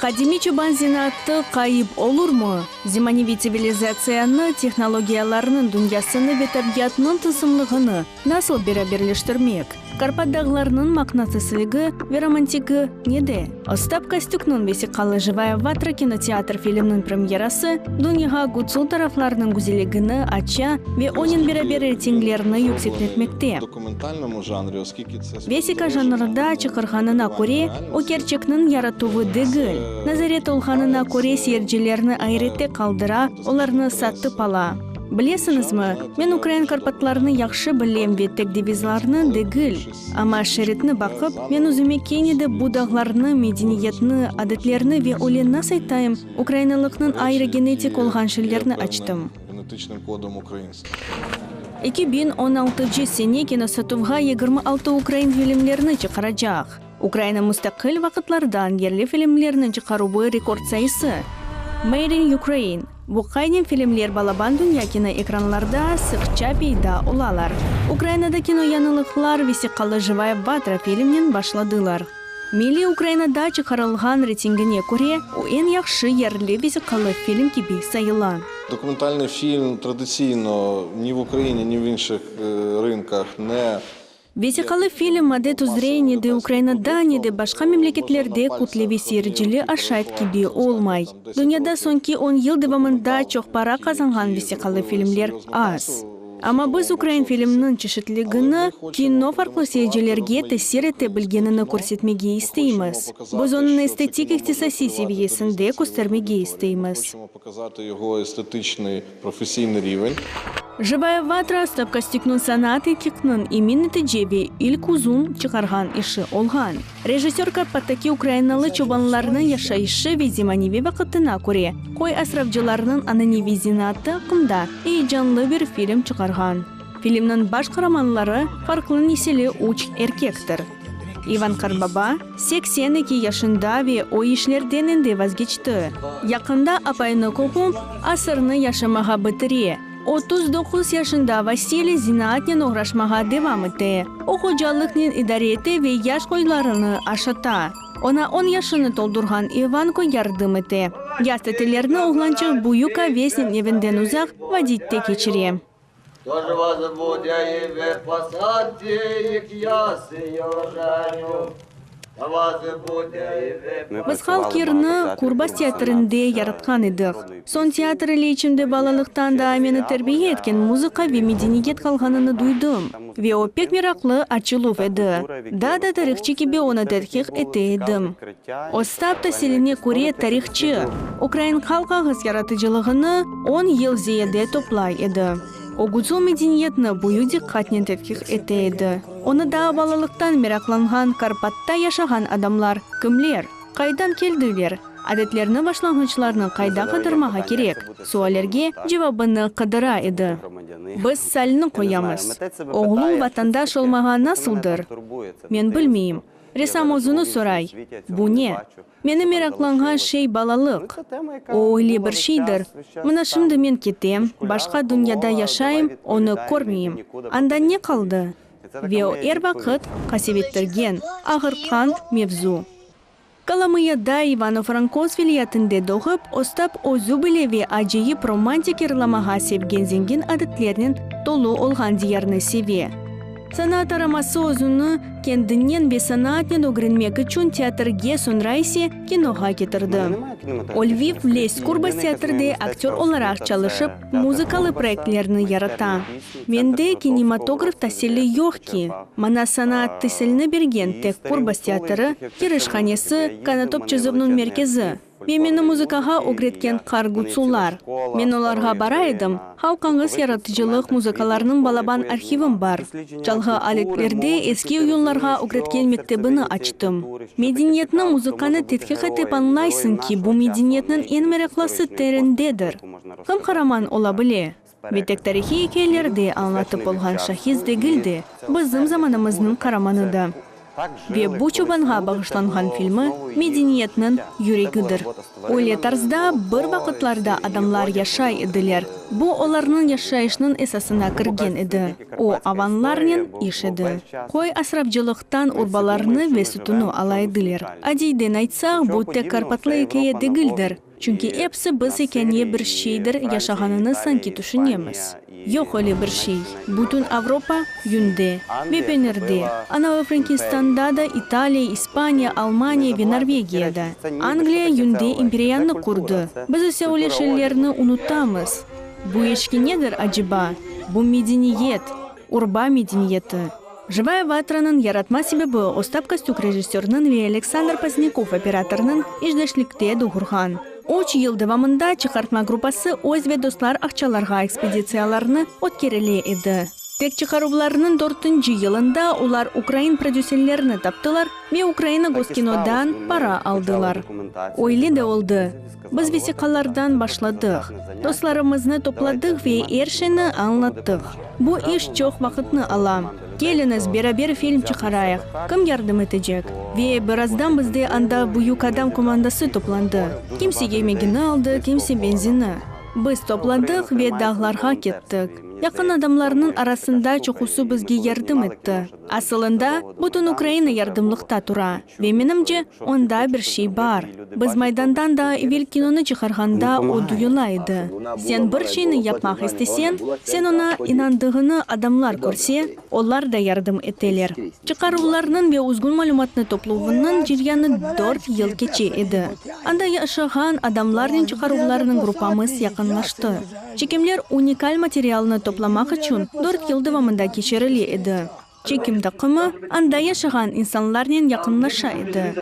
Qadimiy çoban zenaatı ğayıp olurmı? Zemaneviy tsivilizatsiyanı, tehnologiyalarnıñ dünyasını ve tabiatnıñ tılsımlığını nasıl beraberleştirmek? Karpat dağlarınıñ maqnatıslığı ve romantigi nede? Ostap Kostükniñ vesiqalı Jivaya vatra kinoteatr filminiñ premyerası dünyağa gutsul taraflarınıñ güzelligini aça ve onen beraber reytinglerni yüksekletmekte. Vesiqa janrında çıqarğanına köre, o kerçekniñ yaratuvı degil, nazaret olğanına köre seyircilerni ayrette qaldıra, olarnı satıp ala. Bilesiñizmi, men ukrain Karpatlarını yahşı bilem ve tek devizlarnı degil, amma şeritni baqıp, men özüme kene de bu dağlarnı, medeniyetni, adetlerni ve öyle nasıl aytayım, ukrainalıqnıñ ayrı genetik olğan şeylerni açtım. 2016 sene kinosatuvğa 26 ukrain filmlerini çıqaracaq. Ukraina mustaqil vaqıtlardan yerli filmlerniñ çıqaruvı rekord sayısı. Made in Ukraine, bu qaynen filmler balaban dünya kinoekranlarda sıqça peyda olalar. Ukrainada kinoyañılıqlar vesiqalı Jivaya vatra filmnen başladılar. Milliy Ukrainada çıqarılğan reytingine köre, o eñ yahşı yerli vesiqalı film kibi sayıla. Dokumentalnıy film traditsiyno ni v Ukraiні, ni v inşih rınkah ne. Vesiqalı film adet üzre ne de Ukrainada, ne de başqa memleketlerde kütleviy seyircili aşayt kibi olmay. Dünyada soñki on yıl devamında çoq para qazanğan vesiqalı filmler az. Amma biz ukrain filmniñ çeşitligini, kino farqlı seyircilerge tesir ete bilgenini körsetmege isteymiz. Biz onıñ estetik ihtisasiy seviyesinde köstermege isteymiz. Jivaya vatra Ostap Kostükniñ sanat etkiqniñ emin netice ve ilk uzun çıqarğan işi olğan. Rejissör Karpattaki ukrainalı çobanlarnıñ yaşayışı ve zemaneviy vaqıtına köre qoy asravcılarnıñ ananeviy zenaatı aqqında eyecanlı bir film çıqarğan. Filmniñ baş qaramanları farqlı nesili üç erkektir. İvan qartbaba, 82 yaşında ve o işlerden endi vazgeçti. Yaqında apayını qoqup, asırnı yaşamağa bitire. 39 yaşında Vasiliy zinaatnen oğraşmağa devam ete. O hocalıqnen idare ete ve yaş qoylarını aşata. Oña on yaşını toldurğan İvanko yardım ete. Yaz tatillerini oğlançıq büyük avesnen evinden uzaq vaditte keçire. Biz halq yırını Kurbas teatrinde yaratqan edik. Soñ teatr ile içimde balalıqtan daa meni terbiye etken muzıka ve medeniyet qalğanını duydım. Ve o pek meraqlı açıluv edi. Daa da tarihçı kibi onı tedqiq ete edim. Ostap tasiline köre tarihçı, ukrain halq ağız yaratıcılığını on yıl ziyade toplay edi. O gutsul medeniyetni büyük diqqatnen tedqiq ete edi. Onı daa balalıqtan meraqlanğan Karpatta yaşağan adamlar kimler, qaydan keldiler, adetlerni başlanğıçlarnı qayda qıdırmağa kerek suallerge cevabını qıdıra edi. Biz salni qoyamız. Oğlum vatandaş olmağa nasıldır? Men bilmeyim. Ressam özüni soray, Bu ne? Meni meraqlanğan şey balalıq. O öyle bir şeydir, mına şimdi men ketem, başqa dünyada yaşayım, onı körmeyim. Anda ne qaldı? Ve o er vaqıt qasevettirgen, ağırtqan mevzu. Kolomıyada, İvano-Frankovsk vilâyetinde doğıp, Ostap özü bile ve acayip romantik yırlamağa sevgen zengin adetlernen tolu olğan diyarnı seve. Sanaat araması özüni kendinen ve sanaatnen ögrenmek içün teatrge, soñra ise kinoğa ketirdi. O Lviv Les Kurbas teatrde aktör olaraq çalışıp, muzıkalı proyektlerni yarata. Mende kinematograf tasili yoq ki, maña sanaat tasilini bergen tek Kurbas teatri, kirişhanesi, Konotop çızuvnıñ merkezi. Ve meni muzıkağa ögretken qar gutsullar. Men olarğa bara edim, halqıñız yaratıcılıq muzıkalarınıñ balaban arhivim bar. Çalğı aletlerde eski oyunlarğa ögretken mektebini açtım. Medeniyetni, muzıkanı tedqiq etip añlaysıñ ki, bu medeniyetniñ eñ meraqlısı terendedir. Kim qaraman ola bile? Ve tek tarihiy ikâyelerde añlatıp olğan şahis degil de, bizim zamanımıznıñ qaramanı da. Ve bu çobanğa bağışlanğan filmi medeniyetniñ yüregidir. Öyle tarzda bir vaqıtlarda adamlar yaşay ediler, bu olarnıñ yaşayışnıñ esasına kirgen edi. O, avanlarnen iş edi. Qoy asravcılıqtan urbalarnı ve sütüni ala ediler. Adiyden aytsaq, bu tek Karpatlı ikâye degildir. Çünki episi biz yekâne bir şeydir yaşağanını sanki tüşünemiz. Yoq öyle bir şey. Bütün Avropa yünde ve penirde. Anavı Frenkistanda da, İtaliya, İspaniya, Almaniya ve Norvegiyada. Angliya yünde imperiyanı qurdı. Biz ise öyle şeylerni unutamız. Bu eçki nedir aceba? Bu medeniyet. Urba medeniyeti. Jivaya vatranıñ yaratma sebebi Ostap Kostük rejissörniñ ve Aleksandr Pozdnâkov operatornıñ işdeşlikte doğurğan. Üç yıl devamında çıqartma gruppası öz ve dostlar aqçalarğa ekspeditsiyalarnı ötkerile edi. Tek çıqaruvlarnıñ dörtünci yılında olar ukrain prodüserlerini taptılar ve Ukraina Goskinodan para aldılar. Öyle de oldı. Biz vesiqalardan başladıq, dostlarımıznı topladıq ve er şeyni añlattıq. Bu iş çoq vaqıtnı ala. Keliñiz, beraber film çıqarayıq. Kim yardım etecek? Ve birazdan bizde anda büyük adam komandası toplandı. Kimse yemegini aldı, kimse benzinni. Biz topladıq ve dağlarğa kettik. Yaqın adamlarnıñ arasında çoqusı bizge yardım etti. Asılında, bütün Ukraina yardımlıqta tura. Ve menimce, onda bir şey bar. Biz Maydandan daa evel kinonı çıqarğanda o duyula edi. Sen bir şeyni yapmaq isteseñ, sen oña inandığını adamlar körse, olar da yardım eteler. Çıqaruvlarnıñ ve özgün malümatnı topluvınıñ ceryanı dört yıl keçe edi. Anda yaşağan adamlarnen çıqaruvlarnıñ gruppamız yaqınlaştı. Çekimler unikal materialnı toplamaq içün dört yıl devamında keçirile edi. Çekim taqımı anda yaşağan insanlarnen yaqınlaşa edi.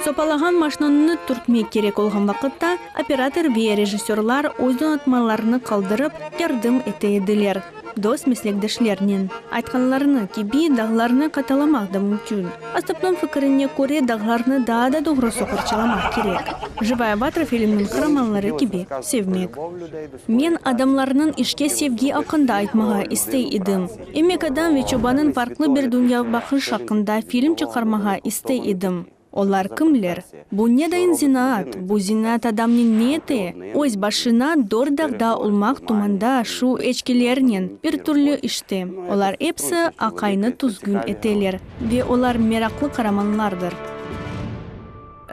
Sopalağan maşnanı türtmek kerek olğan vaqıtta, operator ve rejissörlar öz donatmalarını qaldırıp, yardım ete ediler. Dost meslekdeşlernen. Aytqanlarını kibi, dağlarnı qatalamaq da mümkün. Ostapnıñ fikirine köre, dağlarnı daa da doğrusı qorçalamaq kerek. Jivaya vatra filminiñ qaramanları kibi sevmek. Men adamlarnıñ işke sevgi aqqında aytmağa istey edim. Emek adam ve çobanıñ farqlı bir dünyabaqış aqqında film çıqarmağa istey edim. Olar kimler? Bu nedayın zenaat? Bu zenaat adamnen ne ete? Öz başına dört dağda olmaq tumanda şu eçkilernen bir türlü işte. Olar episi aqaynı tüzgün eteler ve olar meraqlı qaramanlardır.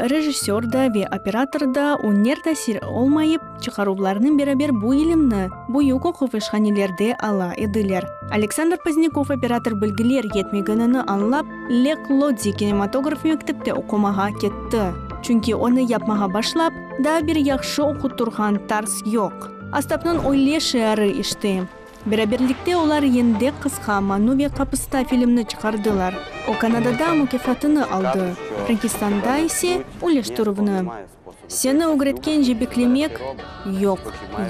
Rejissör da ve operator da üner tasir olmayıp, çıqaruvlarnen beraber bu ilimni büyük oquv işhanelerde ala ediler. Aleksandr Pozdnâkov operator bilgiler yetmegenini añlap, Lek Lodzi kinematograf mektepte oqumağa ketti. Çünki onı yapmağa başlap, daa bir yahşı oqutturğan tarz yoq. Ostapnıñ öyle şiarı işte. Beraberlikte olar Yendek qısqa manu ve qapısta filmni çıqardılar, o Kanadada mukâfatını aldı, Frenkistanda ise üleştirüvni. Seni ögretkence beklemek, yoq,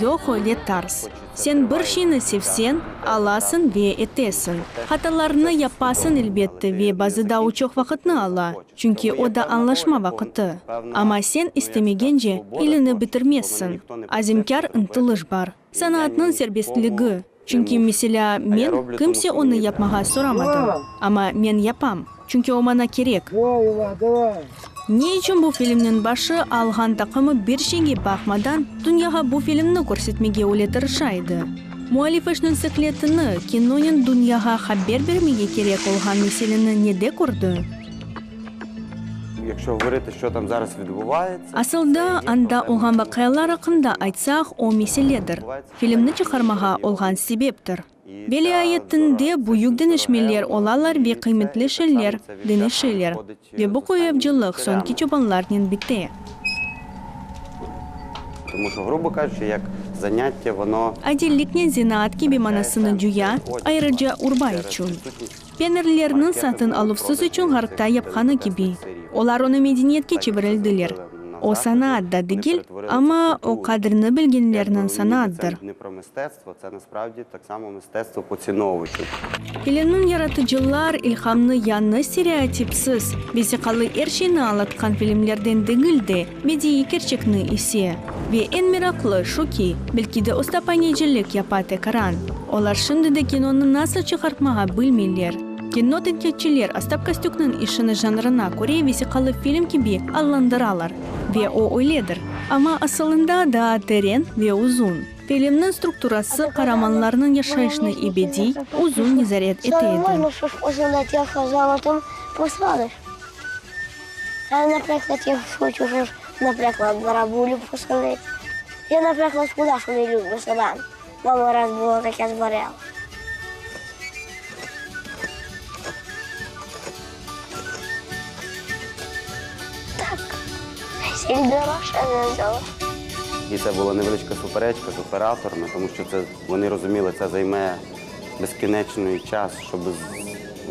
yoq öyle tarz. Sen bir şeyni sevseñ, alasıñ ve etesiñ. Hatalarnı yapasıñ, elbette, ve bazıda o çoq vaqıtnı ala, çünki o da añlaşma vaqıtı. Amma sen istemegence ilini bitirmezsiñ. Azimkâr ıntılış bar. Sanaatnıñ serbestligi, çünki, meselâ, men, kimse onı yapmağa soramadı, amma men yapam, çünki o maña kerek. Ne içün bu filmniñ başı alğan taqımı bir şeyge baqmadan, dünyağa bu filmni körsetmege öyle tırışa edi? Müellif işniñ sıqletini, kinonen dünyağa haber bermege kerek olğan meseleni nede kördi? Asılda, anda olğan vaqialar aqqında aytsaq, o meseledir, filmni çıqarmağa olğan sebeptir. Vilâyetinde büyük deñişmeler olalar ve qıymetli şeyler deñişeler. Ve bu qoyavcılıq soñki çobanlarnen bite. Adilliknen zenaat kibi manasını coya, ayrıca urba içün. Penirlerniñ satın aluvsız içün ğarpta yapqanı kibi, olar onı medeniyetke çevirildiler. O sanaat da degil, amma o qadrini bilgenlerniñ sanaatdır. Filmniñ yaratıcılar ilhamnı yañı stereotipsiz, vesiqalı er şeyni añlatqan filmlerden degil de, bediiy kerçekni ise. Ve eñ meraqlı şu ki, belki de ustapanecilik yapa tekaran. Olar şimdi de kinonı nasıl çıqartmağa bilmeyler. Kino tenqitçiler Ostap Kostükniñ işini janrına köre vesiqalı film kibi adlandıralar. Ve o öyledir. Amma asılında daa teren ve uzun. Filmniñ strukturası qaramanlarnıñ yaşayışını ebediy, uzun nezaret ete edi. І це була невеличка суперечка з операторами, тому що це вони розуміли, це займе безкінечний час, щоб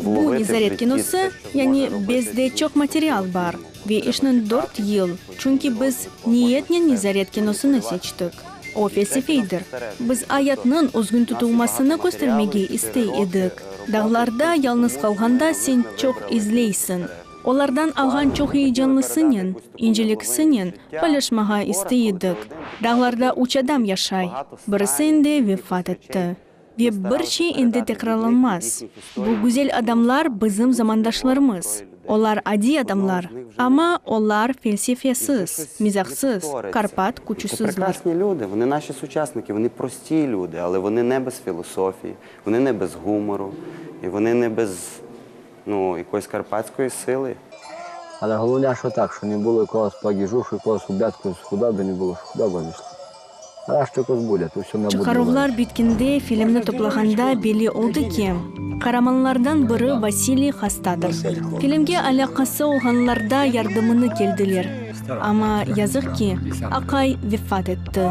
Bu вловити в nezaret житті kinosı, все, що yani зможе робити bizde çoq material bar ve işniñ dört yıl, çünki biz niyetnen nezaret kinosını seçtik. O felsefiydir. Biz ayatnıñ özgün tutulmasını köstermege istey edik. Dağlarda yalñız qalğanda sen çoq izleysiñ. Olardan alğan çoq eyecanlısınen, incelikisinen paylaşmağa istey edik. Dağlarda üç adam yaşay, birisi endi vefat etti. Ve bir şey endi tekrarlanmaz. Bu güzel adamlar bizim zamandaşlarımız. Olar adiy adamlar, amma olar felsefesiz, mizahsız, Karpat Це küçüsizler. прекрасні люди, вони наші сучасники, вони прості люди, але вони не без філософії, вони не без гумору, і вони не без ну, якоїсь карпатської сили. Але головне, що так, що не було якогось плагіжу, що якогось убятку з худоби не було, що худоба не йшла. А що якось буде, то все на буде. Çıqaruvlar bitkende filmni toplağanda belli oldı ki, qaramanlardan biri Vasiliy hastadır. Filmge alâqası olğanlarda yardımını keldiler, amma, yazıq ki, aqay vefat etti.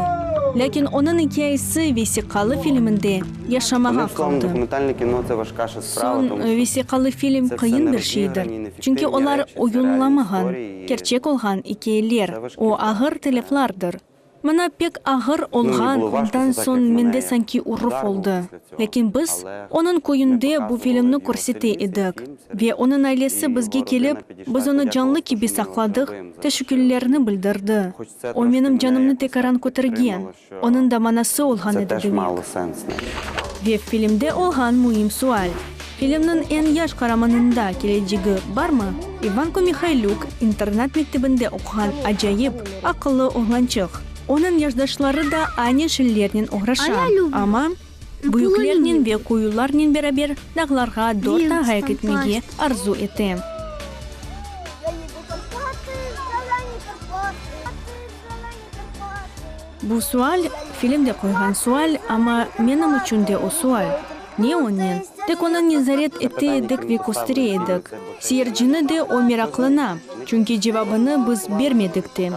Lâkin onıñ ikâyesi vesiqalı filminde yaşamağa Одним словом, qaldı. документальне кіно це важка ще справа, Soñ тому що vesiqalı film це все qıyın не bir şeydir, розіграні, не çünki фіктивні olar речі, це реальні oyunlamağan, історії. kerçek olğan ikâyeler, Це важкі o ağır teleflardır. Maña pek ağır Ну, мені olğan, було важко, ondan це так, soñ як mende мене sanki uruv удар був oldı. після цього. Lâkin biz Але onıñ не köyünde bu показували filmni його körsete селі цей edik. фільм, це Ve onıñ ailesi І bizge його kelip, родина підійшла biz і onı canlı подякувала, kibi що ми його saqladıq, живим залишили. teşekkürlerini bildirdi. Хоч це O трошки menim мене canımnı якось tekaran так kötergen, підтримало, що onıñ da manası olğan Це edi теж demek. мало сенс. наче. Ve filmde olğan müim sual, Filmniñ eñ yaş qaramanında kelecegi barmı? İvanko Mihaylük, internat mektebinde oquğan acayip, aqıllı oğlançıq. Onıñ yaşdaşları da aynı şeylernen oğraşa, amma büyüklernen ve qoyularnen beraber dağlarğa dört ağaya ketmege arzu ete. Bu sual, filmde qoyğan sual, amma menim içün de o sual. Ne onen? Tek onı nezaret ete edik ve köstere edik. Seyircini de o meraqlana, çünki cevabını biz bermedik de.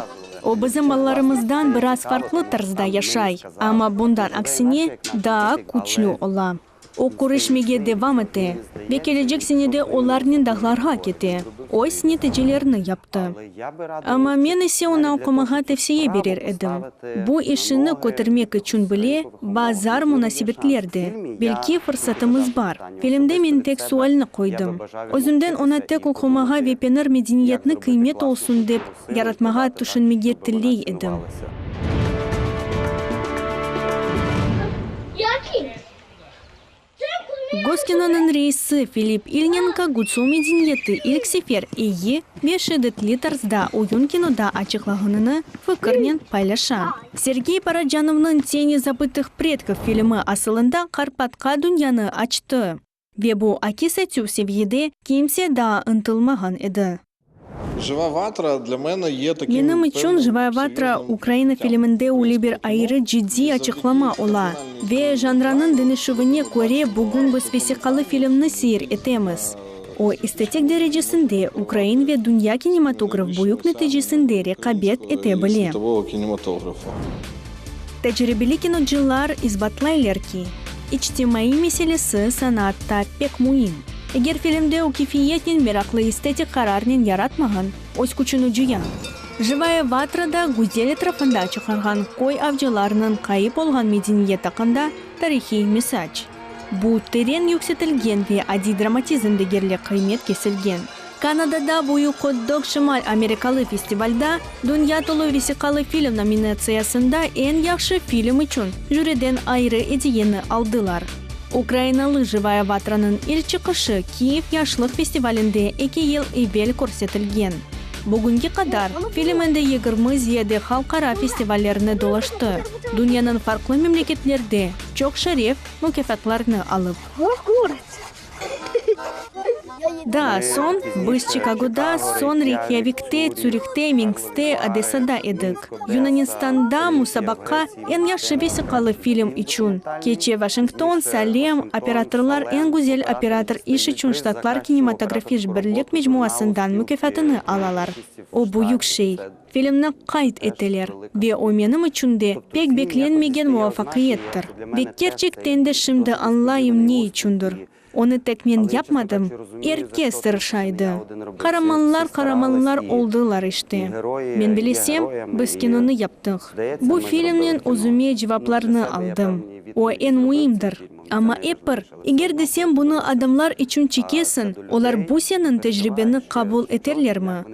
O bizim balalarımızdan biraz farqlı tarzda yaşay, amma bundan aksine, daa küçlü ola. O küreşmege devam ete ve kelecek sene de olarnen dağlarğa kete, öz neticelerini yaptı. Amma men ise oña oqumağa tevsiye berer edim. Bu işini kötermek içün bile bazar munasebetler de, belki, fırsatımız bar. Filmde men tek sualni qoydım. Özümden oña tek oqumağa ve penir medeniyetni qıymet olsun dep yaratmağa tüşünmege tiley edim. Goskinonıñ reisi Filipp İlnenko gutsul medeniyeti ilk sefer eyi ve şiddetli tarzda oyun kinoda açıqlağanını fikirnen paylaşa. Sergey Paracanovnıñ Teni zabıtıh predkov filmi asılında Karpatqa dünyanı açtı. Ve bu akis etüv seviyede kimse daa ıntılmağan edi. Жива ватра для мене є таким Menim içün певним Jivaya vatra серйозним ukraina відкриттям filminde öyle bir українського ayrı кіно. ciddiy І açıqlama завдяки ola. кримінальній Ve janranıñ deñişüvine köre bugün biz vesiqalı filmni seyir etemiz. O, estetik derecesinde ukrain ve dünya kinematograf büyük neticesinde reqabet ete bile. світового кінематографу. Tecribeli kinocılar isbatlaylar ki, içtimaiy meselesi sanatta pek müim. Eger filmde o keyfiyetnen meraqlı estetik qararnen yaratmağan, öz küçüni coya. Jivaya vatrada güzel etrafında çıqarğan köy avcılarınıñ qayıp olğan medeniyet aqqında tarihiy mesac. Bu, teren yüksetilgen ve adiy dramatizm degerli qıymet kesilgen. Kanadada Büyük Hot-Dog Şimal Amerikalı festivalda Dünya tolu vesiqalı film nominatsiyasında eñ yahşı film içün jüriden ayrı ediyeni aldılar. Ukrainalı Jivaya vatranıñ ilk çıqışı Kiyev yaşlıq festivalinde eki yıl evel körsetilgen. Bugünge qadar film endi 20 ziyade halqara festivallerni dolaştı, dünyanıñ farqlı memleketlerde çoq şeref mukâfatlarnı alıp. Daa soñ biz Çikagoda, soñ Reykyavikte, Tsürihte, Minskte, Odessada edik. Yunanistanda musabaqa eñ yahşı vesiqalı film içün keçe Vaşington, Salem, operatorlar eñ güzel operator iş içün Ştatlar kinematografiş birlik mecmuasından mukâfatını alalar. O büyük şey. Filmni qayd eteler, ve o menim içün de pek beklenmegen muvafaqiyettir. Ve kerçekten de şimdi añlayım ne içündir. Onı tek men yapmadım, er kes tırışa edi. Qaramanlar qaramanlar oldılar işte. Men bilesem, biz kinonı yaptıq. Bu filmnen özüme cevaplarnı aldım. O eñ müimdir. Amma ep bir, eger de sen bunı adamlar içün çekesiñ, olar bu seniñ tecribeni qabul eterlermi?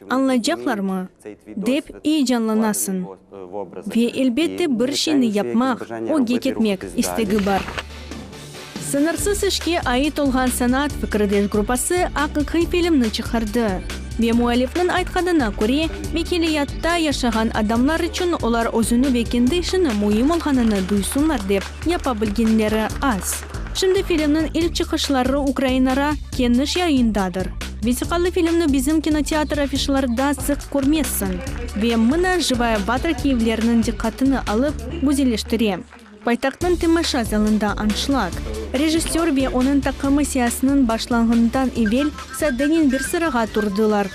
Añlaycaqlarmı? Dep eyecanlanasıñ. Ve, elbette, bir şeyni yapmaq, ögge ketmek istegi bar. Sıñırsız işke ait olğan sanat fikirdeş gruppası aqiqiy filmni çıqardı. Ve müellifniñ aytqanına köre, mekeliyatta yaşağan adamlar içün olar özüni ve kendi işini müim olğanını duysunlar dep yapa bilgenleri az. Şimdi filmniñ ilk çıqışları Ukrainara keniş yayındadır. Vesiqalı filmni bizim kinoteatr afişalarda sıq körmezsiñ. Ve mına Jivaya vatra kiyevlerniñ diqqatını alıp, güzelleştire. Paytahtnıñ temaşa zalında anşlag. Rejissör ve onıñ taqımı seansnıñ başlanğından evel sadenen bir sırağa turdılar.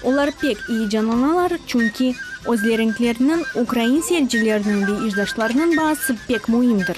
Olar pek eyecanlanalar, çünki özleriñklerniñ, ukrain seyircileriniñ ve işdaşlarınıñ baası pek müimdir.